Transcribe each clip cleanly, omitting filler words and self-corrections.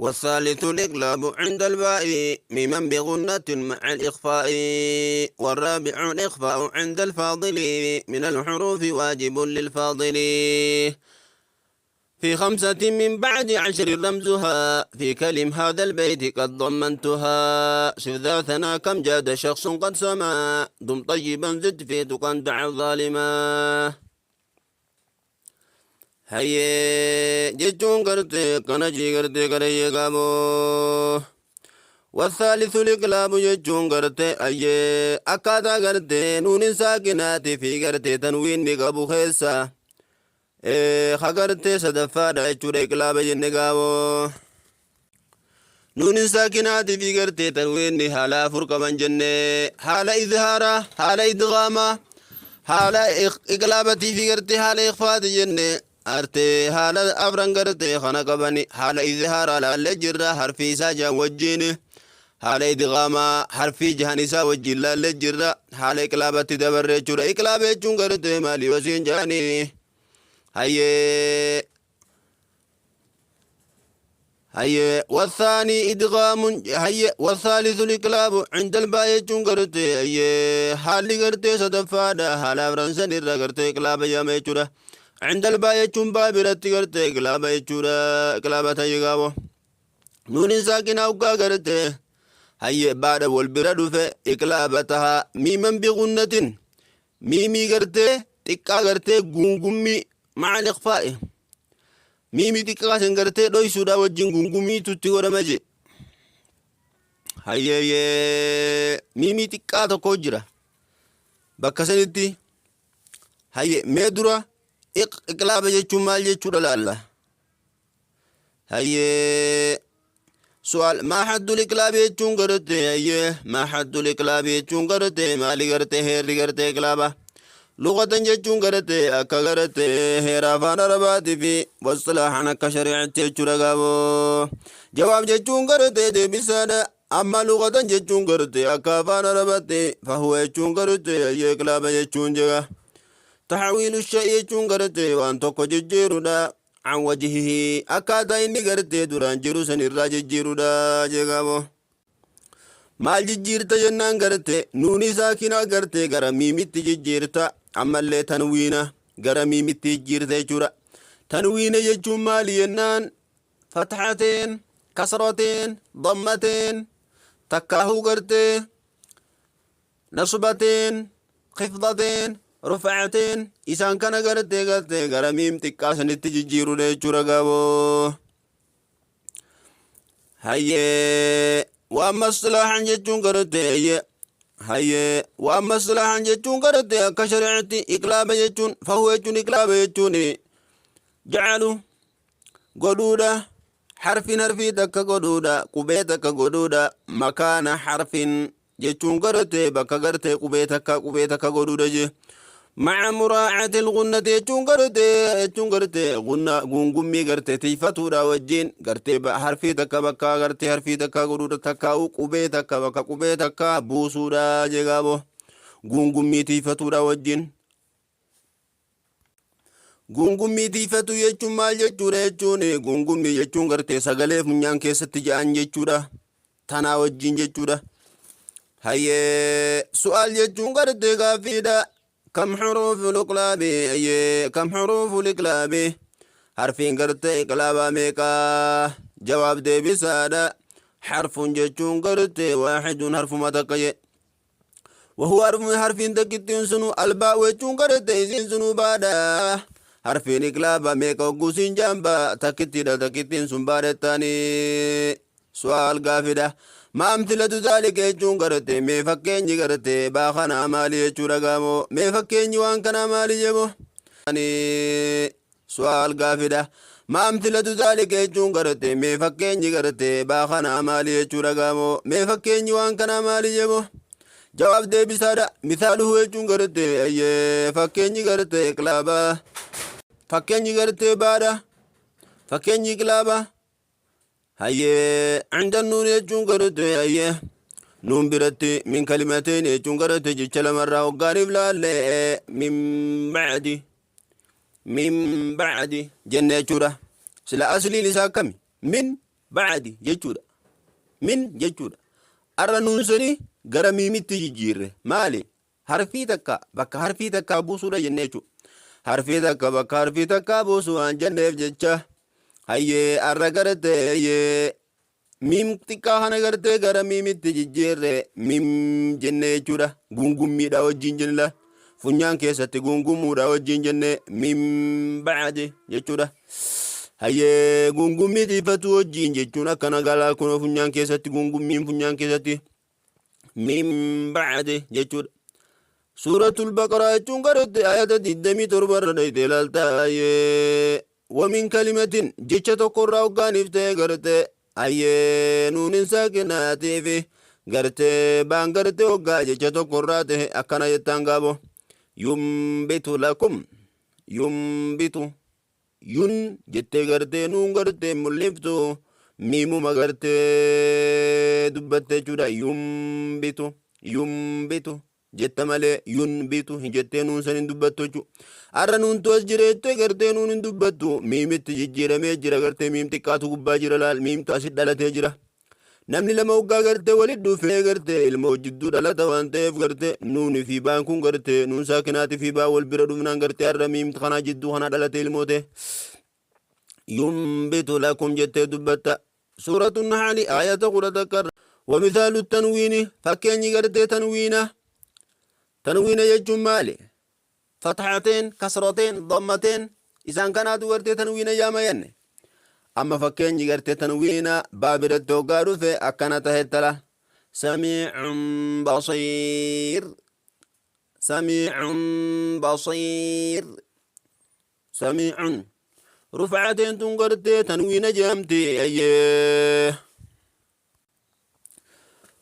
والثالث الإقلاب عند الباء ممن بغنة مع الإخفاء. والرابع الإخفاء عند الفاضل من الحروف واجب للفاضل. في خمسة من بعد عشر رمزها في كلم هذا البيت قد ضمنتها. شف ذا ثنا كم جاد شخص قد سما، دم طيبا زد في تقى دع الظالما. Hayyee jechuun gartee kana jii gartee garayyee qabu. والثالث الإقلاب jechuun gartee ayyee akkaataa gartee nuunin saakinaatii fi gartee tanwiinni qabu keessa ha gartee sadaffaadha jechuudha iqlaaba jenne gaaboo. Nuunin saakinaatii fi gartee tanwiinni haala afur qaban jenne: haala izhaaraa, haala idgaamaa, haala iqlaabatii fi gartee haala ikhfaati jenne. Artee haala afran gartee kana qabani. Haala izhaaraa laallee jirra, harfii isaa jahan wajjiin. Haala idgaamaa harfii jahan isaa wajjiin laallee jirra. Haala iqlaabatti dabarre jechuudha. Iqlaaba jechuun gartee maali wasiin jahanii? Hayyee, hayyee, والثاني إدغام. hayyee, والثالث الإقلاب عند الباء jechuun gartee hayyee haalli gartee sadaffaadha haala afran san irra gartee iqlaaba jedhama jechuudha. عند الباء jechuun baa biratti gartee iqlaaba jechuudha. Iqlaaba ta'ee gaabo nuunin saakinaa uggaa gartee hayyee baadha wal bira dhufe iqlaaba tahaa. ميما بغنة miimii gartee xiqqaa gartee gungummii مع الإخفاء miimii xiqqaa san gartee dhoysuudha wajjin gungummiitu itti godhama je. Hayyeeyyee, miimii xiqqaa tokko jira bakka sanitti. Hayyee, mee dura iqlaaba jechuun maal jechuudha laalla. Hayyee, سؤال: ما حد الإقلاب jechuun gartee hayyee ما حد الإقلاب jechuun gartee maali gartee heerri gartee iqlaaba لغة jechuun gartee akka gartee heera afaan arabaatii fi واصطلاحا akka shari'aatti jechuudha gaaboo. Jawaab jechuun gartee deebisaadha. Amma لغة jechuun gartee akka afaan arabaatti فهو jechuun gartee hayyee iqlaaba jechuun jira تحويل الشيء jechuun gartee waan tokko jijjiirudha عن وجهه akkaataa inni gartee duraan jiru san irraa jijjiirudha jegaabo. Maal jijjiirta jennaan gartee nuuni saakinaa gartee gara miimitti jijjiirta, ammallee tanwiina gara miimitti jijjiirta jechuudha. Tanwiina jechuun maali jennaan fatxateen, kasrateen, dammateen, takkaahuu gartee nasbateen, khifdateen, rufaateen isaan kana gartee gara miim xiqqaa sanitti jijjiirudha jechuudha gaaboo. Hayyee, وأما اصطلاحا jechuun gartee hayyee وأما اصطلاحا jechuun gartee akka shari'atti iqlaaba jechuun فهو jechuun iqlaaba jechuun جعل godhuudha حرف harfii takka godhuudha, qubee takka godhuudha, مكان حرف jechuun gartee bakka gartee qubee takka godhuudha je. مع مراعاة الغنة jechuun gartee gunna gungummii gartee tiifatuudha wajjin gartee harfii takka bakka gartee harfii takka godhuudha, takka qubee takka bakka qubee takka buusuudha jegaabo gungummii tiifatuudha wajjin. Gungummii tiifatu jechuun maal jechuudha jechuun gungummii jechuun gartee sagalee funyaan keessatti ja'an jechuudha, tanaa wajjin jechuudha. Hayyee, سؤال jechuun gartee gaaffiidha. كم حروف الإقلاب? Hayyee, كم حروف الإقلاب? Harfiin gartee iqlaabaa meeqaa? Jawaab deebisaadha. حرف jechuun gartee واحد harfuma takka je. وهو حرف harfiin takkittiin sunu الباء jechuun gartee isiin sunu baadha. Harfiin iqlaabaa meeqa hogguusiin jaamba takkittiidha, takkittiin sun baadhettaanii. سؤال gaafidha. ما أمثلة ذلك jechuun gartee mee fakkeenyi gartee baa kanaa maali jechuudha gaamoo. Mee fakkeenyi waan kanaa maali jebo? سؤال gaafidha. ما أمثلة ذلك jechuun gartee mee fakkeenyi gartee baa kanaa maali jechuudha gaamoo. Mee fakkeenyi waan kanaa maali jebo? Jawaab deebisaadha. مثاله jechuun gartee fakkeenyi gartee iqlaabaa, fakkeenyi gartee baadha, fakkeenyi iqlaabaa. Hayyee, عند النون jechuun gartee hayyee nuun biratti من كلمتين jechuun gartee jecha lamarraa hoggaaniif laallee من بعد من بعد jenne jechuudha. Sila asliin isaa akkami? من Ba'adi jechuudha. Min jechuudha. Arra nuun sani gara miimitti jijjiirre. Maali? Harfii takka bakka harfii takkaa buusuudha jennee jechuudha. Harfii takka bakka harfii takkaa buusu waan jenneef jecha hayyee arra gartee hayyee miim xiqqaa kana gartee gara miimitti jijjiirre miim jennee jechuudha. Gungummiidha wajjin jenna. Funyaan keessatti gungummuudha wajjin jenne miim ba'adi jechuudha. Hayyee gungummii tiifatu wajjin jechuun akkana galaa kunoo funyaan keessatti gungummiin funyaan keessatti min ba'di jechuudha. Suuratul Baqaraa jechuun garatti ayata 27 irra dhayxee ilaalta ayyee wamin kalimatin jecha tokko irraa hoggaaniif ta'e garte ayyee nuunin saakinaatii fi gartee baan garte hoggaa jecha tokko irraa ta'e akkana jettaan gaabo yumbitu lakum yumbitu Yun jettee gartee nuun gartee mul'iftu miimuma gartee dubbatte jechuudha. Yumbitu yumbitu jetta malee yunbitu hin jettee nuun san hin dubbattu jechuudha. Har'a nuuntu as jira jettee gartee nuun hin dubbattu miimitti jijjiiramee jira gartee miim xiqqaatu gubbaa jira laal miimtu asit dhalatee jira. Namni lama hoggaa gartee walit dhufee gartee ilmoo jidduu dhalata waan ta'eef gartee nuuni fi baan kun gartee nuun saakinaati fi baa wal bira dhufnaan gartee har'a miimt kanaa jidduu kanaa dhalate ilmoo ta'e. Yumbitu lakum jettee dubbatta. Suuratu Naxali aayata 11 irra. Wamithaalu tanwiini fakkeenyi gartee tanwiina. Tanwiina jechuun maali? Fathateen, kasrateen, dammateen isaan kanaatu gartee tanwiina jaama jenne. Amma fakkeenyi gartee tanwiina baa biratti hoggaa dhufe akkana tahettala. Samiicun basiir. Samiicun basiir. Samiicun. Rufcateen tun gartee tanwiina jaamti. Ayyee.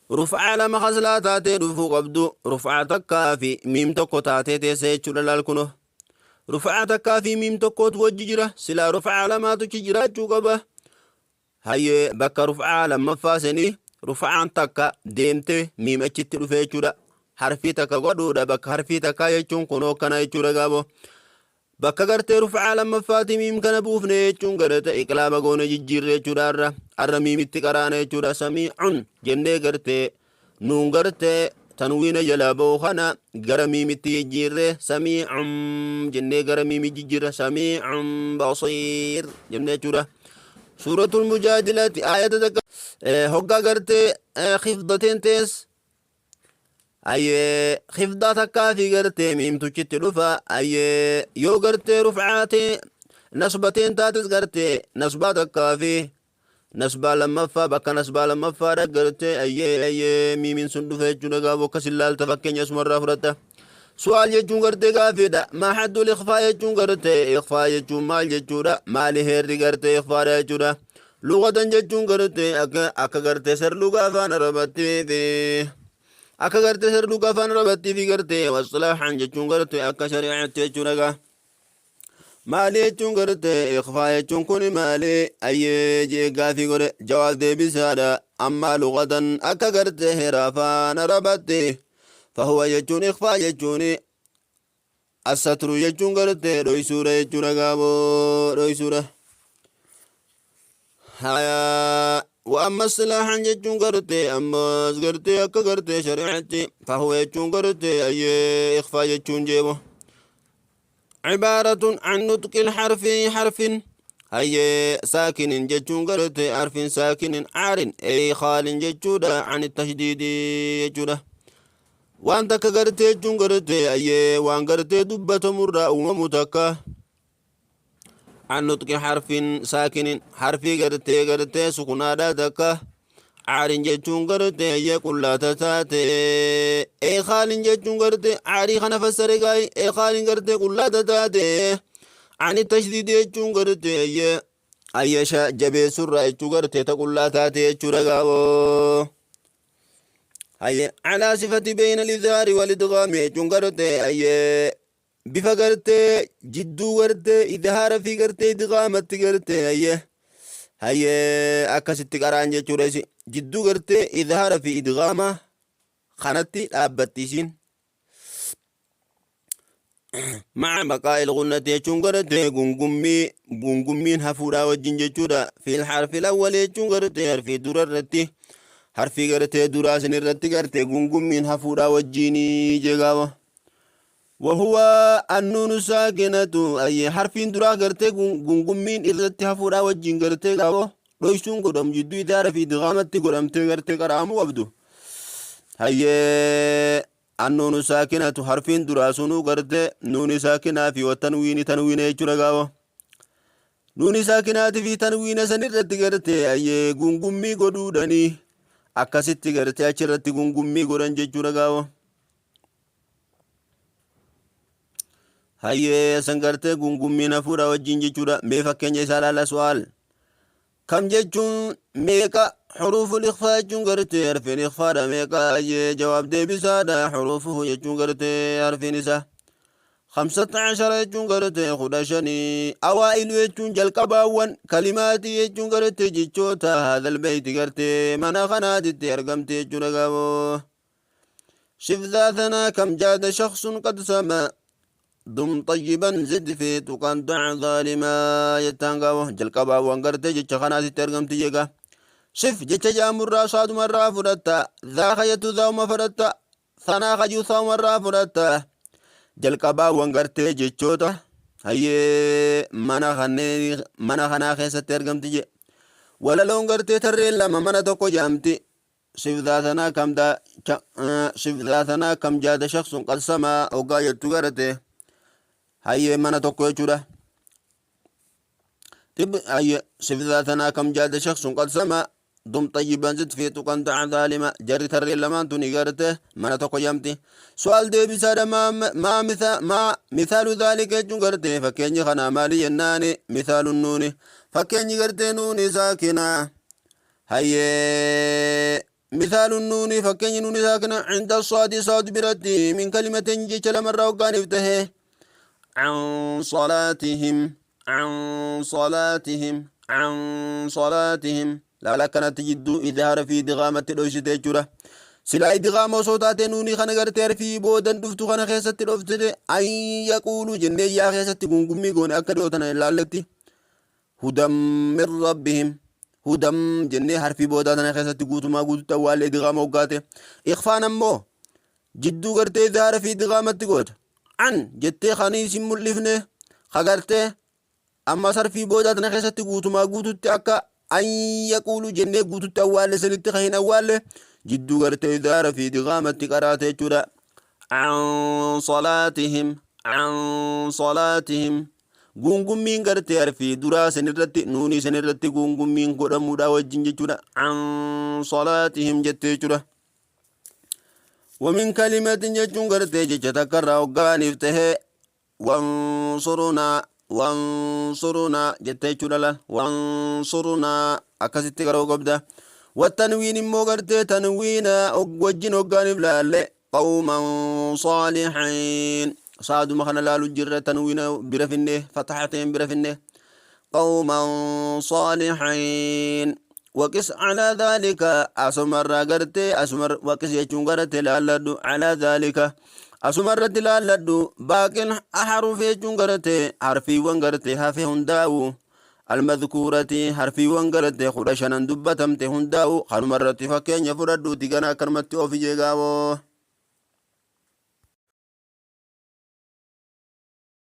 Ruf'aa lama khaslaa taatee dhufuu qabdu ruf'aa takkaa fi miim tokko taatee teessa jechuudha laal kuno. Ruf'aa takkaa fi miim tokkootu wajji jira silaa ruf'aa lamaatu chi jiraachuu qaba. Hayyee bakka ruf'aa lammaffaa sanii ruf'aan takka deemtee miim achitti dhufe jechuudha. Harfii takka godhuudha bakka harfii takkaa jechuun kunoo akkana jechuudha gaaboo. Bakka gartee ruf'aa lammaffaati miim kana buufne jechuun garate iqlaaba goone jijjiirre jechuudha arra. Arra miimitti qaraana jechuudha samiicun jennee gartee nuun gartee tanwiina jalaa ba'u kana gara miimitti jijjiirre samiicun jennee gara miimi jijjiirra samiicun basiir jennee jechuudha. Suuratul mujaadilati aayata takka hoggaa gartee khifdateen tees Ayyee khifdaa takkaa fi gartee miimtuchitti dhufa. Ayyee yoo gartee rufcaatee nasbateen taates gartee nasbaa takkaa fi nasbaa lammaffaa bakka nasbaa lammaffaadha gartee ayyee ayyee miimiin sun dhufa jechuudha gaafuu akkas ilaalta fakkeenya asumarraa fudhatta. Su'aal jechuun gartee gaafiidha. Maa haddul ikhfaa jechuun gartee ikhfaa jechuun maal jechuudha? Maali heerri gartee ikhfaadha jechuudha? Lughatan jechuun gartee akka akka gartee serluga afaan arabattii fi akka gartee serluga afaan arabattii fi gartee wasilaahan jechuun gartee akka shari'aatti jechuudha gaa. Maali jechuun gartee ikhfaa jechuun kun maali ayyee jee gaafii godhe jawaab deebisaadha ammaa lughatan akka gartee heera afaan arabatti fahuwa jechuun ikhfaa jechuun Assatru jechuun gartee dhoysuudha jechuudha gaaboo dhoysuudha. Haya wa amma silaahan jechuun gartee ammas gartee akka gartee shari'aatti fahuwa jechuun gartee ayyee ikhfaa jechuun jeebo. Cibaaratun an nutqil harfi harfin hayyee saakinin jechuun gartee harfin saakinin caarin ey khaalin jechuudha an tashdiidi jechuudha. Waan takka gartee jechuun gartee ayyee waan gartee dubbatamurraa uumamu takka an nutqi harfin saakinin harfii gartee gartee sukunaadhaa takka caarin jechuun gartee ayyee qullaata taate ee khaalin jechuun gartee caarii kana fassare gaa'ii ee khaalin gartee qullaata taate ani tashdiidi jechuun gartee ayyee ayyee jabeessurraa jechuu gartee ta qullaa taate jechuudha gaawoo. Hayyee alaa sifati beeyna lidhaari wal idgaami jechuun gartee hayyee bifa gartee jidduu gartee idhaara fi gartee idgaamatti gartee hayyee hayyee akkasitti qaraan jechuudha isi jidduu gartee idhaara fi idgaama kanatti dhaabbatti isiin. Maca baqaa'il gunnati jechuun gartee gungummii gungummiin hafuudhaa wajjin jechuudha. Fil harfil awwal jechuun gartee harfii dura irratti harfii gartee duraa sin irratti gartee gungummiin hafuudhaa wajjinii jegaaba. Wahuwa annuunu saakinatu ayye harfiin duraa gartee gungummiin irratti hafuudhaa wajjin gartee gaabo dhoysuun godhamu jidduu idaara fi idgaamatti godhamtee gartee qara'amuu qabdu. Hayyee Annuunu saakinatu harfiin duraa sunuu garte nuuni saakinaa fi watanwiini tanwiina jechuudha gaafa. Nuuni saakinaati fi tanwiina san irratti garte ayyee gungummii godhuudhani akkasitti garte achirratti gungummii godhan jechuudha gaafa. Hayyee san gartee gungummiin hafuudha wajjin jechuudha. Mee fakkeenya isaa laala su'aal. Kam jechuun meeqa huruuful ikhfaa jechuun gartee harfiin ikhfaadha meeqa jee jawaab deebisaadha huruufuhu jechuun gartee harfiin isaa khamsata ashara jechuun gartee 15 awaa'ilu jechuun jalqabaawwan kalimaatii jechuun gartee jechoota haadhal beeyti gartee mana kanaatitti argamte jechuudha gaaboo شف ذا ثنا كم جاد شخص قد سما دم طيبا زد في تقان دع ظالما jettaan gaawa jalqabaawwan gartee jecha kanaatitti argamti jeega sif jecha jaamurraa saadumarraa fudhatta ذا kayatu zauma fudhatta sanaa kajuu saumarraa fudhatta jalqabaawwan gartee jechoota hayyee mana kanneen mana kanaa keessatti argamti je walaloon gartee tarreen lama mana tokko jaamti Sif zaatanaa kam daa sif zaatanaa kam jaada shaksun qad samaa hoggaa jettu garate hayyee mana tokko jechuudha. Tib hayyee sif zaatanaa kam jaada shaksun qad samaa dum xayyiban zid fi tuqan da'a zaalima jarri tarreen lamaan tuni garte mana tokko jamti. Su'aal deebisaadha maa maa maa mithaalu dhaalika jechuun garte fakkeenyi kanaa maali jennaani mithaalu nuuni fakkeenyi gartee nuuni saakinaa Hayyee mithaalu nuuni fakkeenyi nuuni saakina cinda saadi saad biratti min kalimateen jecha lamarraa hoggaaniif tahe can salaatihim can salaatihim can salaatihim laala akkanatti jidduu idhaara fi idghaamatti dhoysite jechuudha. Silaa idghaama osoo taatee nuunii kana gartee harfii boodan dhuftu kana keessatti dhoftite an yaquulu jennee yaa keessatti gungummii goone akka dhiyoo tana ilaalletti hudan min rabbihim hudam jennee harfii boodaa tana keessatti guutumaa guututti awwaalle idgaama hoggaate ikhfaan ammoo jidduu gartee idhaara fi idgaamatti goota an jettee kanii isin mul'ifne ka gartee ammas harfii boodaa tana keessatti guutumaa guututti akka an yaquulu jennee guututti awwaalle sanitti ka hin awwaalle jidduu gartee idhaara fi idgaamatti qaraate jechuudha an salaatihim an salaatihim Guungummiin gartee harfii duraa sanirratti nuunii sanirratti guungummiin godhamuudha wajjin jechuudha. An salaatihim jettee jechuudha. Wamin kalimatin jechuun gartee jecha takkarraa hoggaaniif tahee wansurunaa wansurunaa jettee jechuudha laal wansurunaa akkasitti garuu qabda. Wattanwiin immoo gartee tanwiina wajjin hoggaaniif laalle qawman saalihiin saaduma kana laalu jirra tanwiina bira finne fatahateen bira finne qawman saalihiin waqis calaa dhaalika asumarraa gartee asumar waqis jechuun gartee laalladhu calaa dhaalika asumarratti laalladhu baaqin haruuf jechuun gartee harfiiwwan gartee hafe hundaa'u almadkuurati harfiiwwan gartee 15n dubbatamte hundaa'u kanumarratti fakkeenya fudhadhuuti gana akkanumatti ofi jeegaawoo.